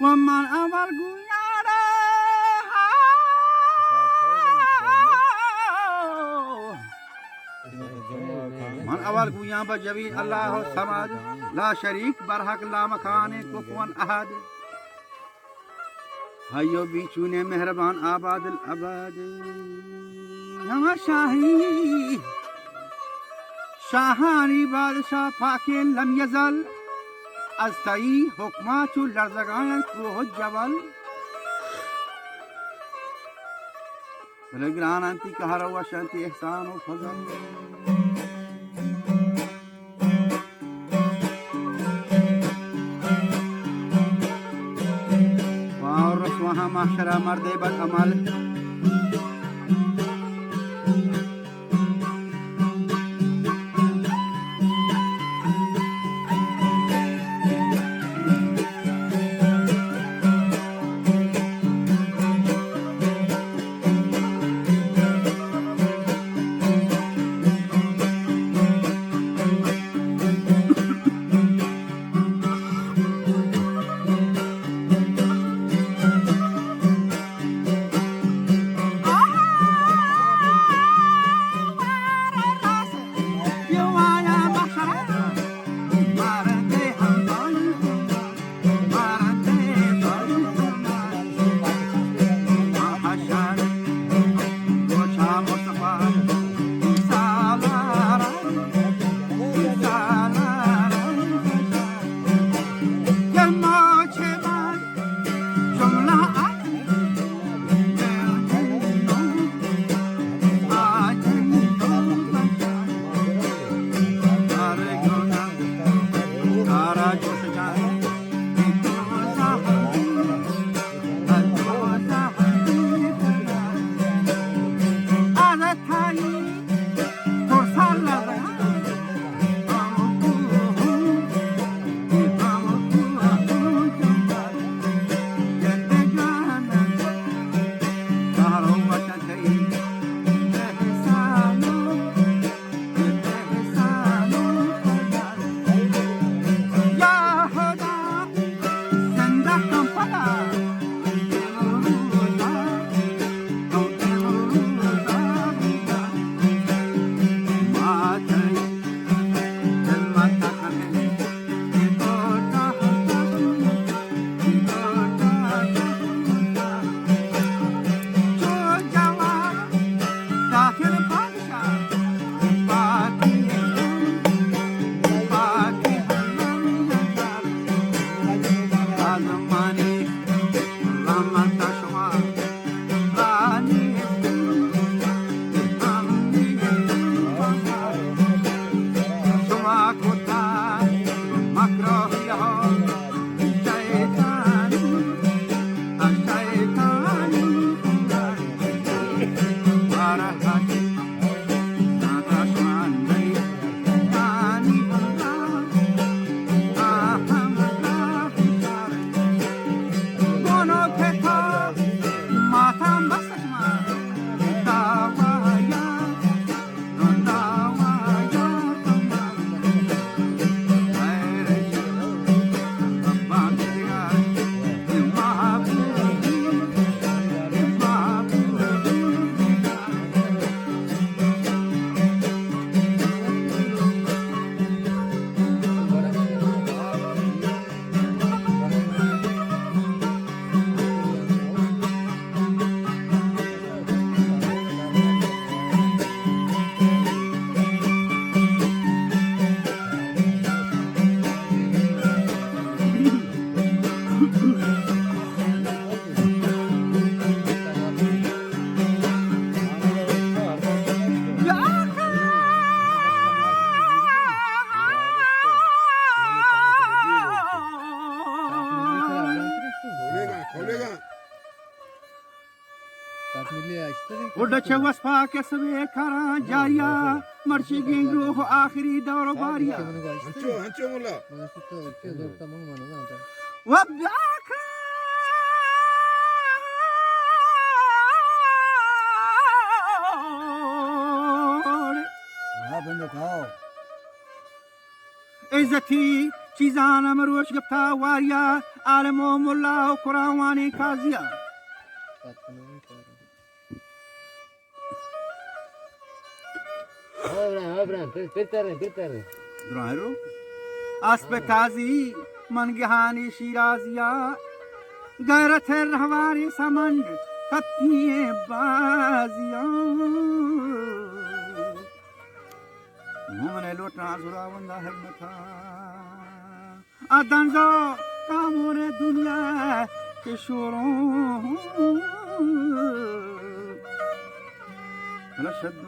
و من اول گویاں را، من اول گویاں بہ جمیل اللہ الصمد، لا شریک برحق، لامکان کفوا احد۔ حی و بیچون مہربان آباد الابد۔ ہما شاہی، شاہانی بادشاہ پاکیں لم یزل، از تئی حکما چو لرزگاینت کوہ و جبل۔ بلے گران انت تئی قہر و وش انت تئی احسان و فضل۔ واہ، رسواہاں محشرا مردے بد عمل۔ گڈا چہ وسپا کسبے کاراں جاریا، مرچی گیں گروہ آخری دور و باریا۔ انچو، انچو ملا۔ و بیاکار ہاں بندو کھاؤ۔ عزتی چیزان مروچ گپتا واریا، عالم و ملا و قرآن وانی قاضی ءَ۔ ہاں برا، ہاں برا، پر، پر تر رہے، پر تر رہے۔ دراہیں رو۔ اسپ قاضی من گہانی شیرازی ءَ، غیرت رہواری سمنڈ کپی بازی ءَ۔ مومن لوٹاں خداوندا حکمت ءَ۔ ءَ دنزو کامور دنیا کہ شوروں رشد۔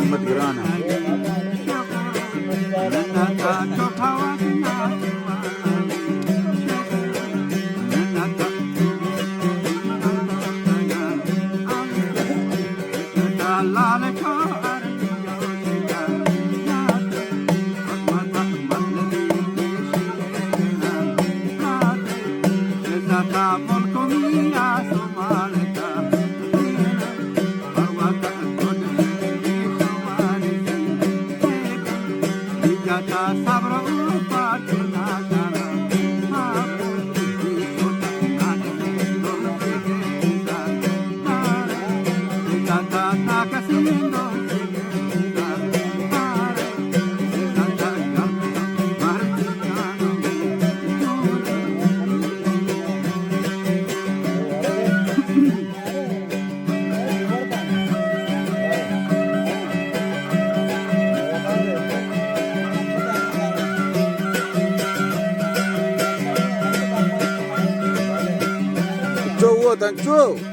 قیمت گران ہے۔ چو وطن چو۔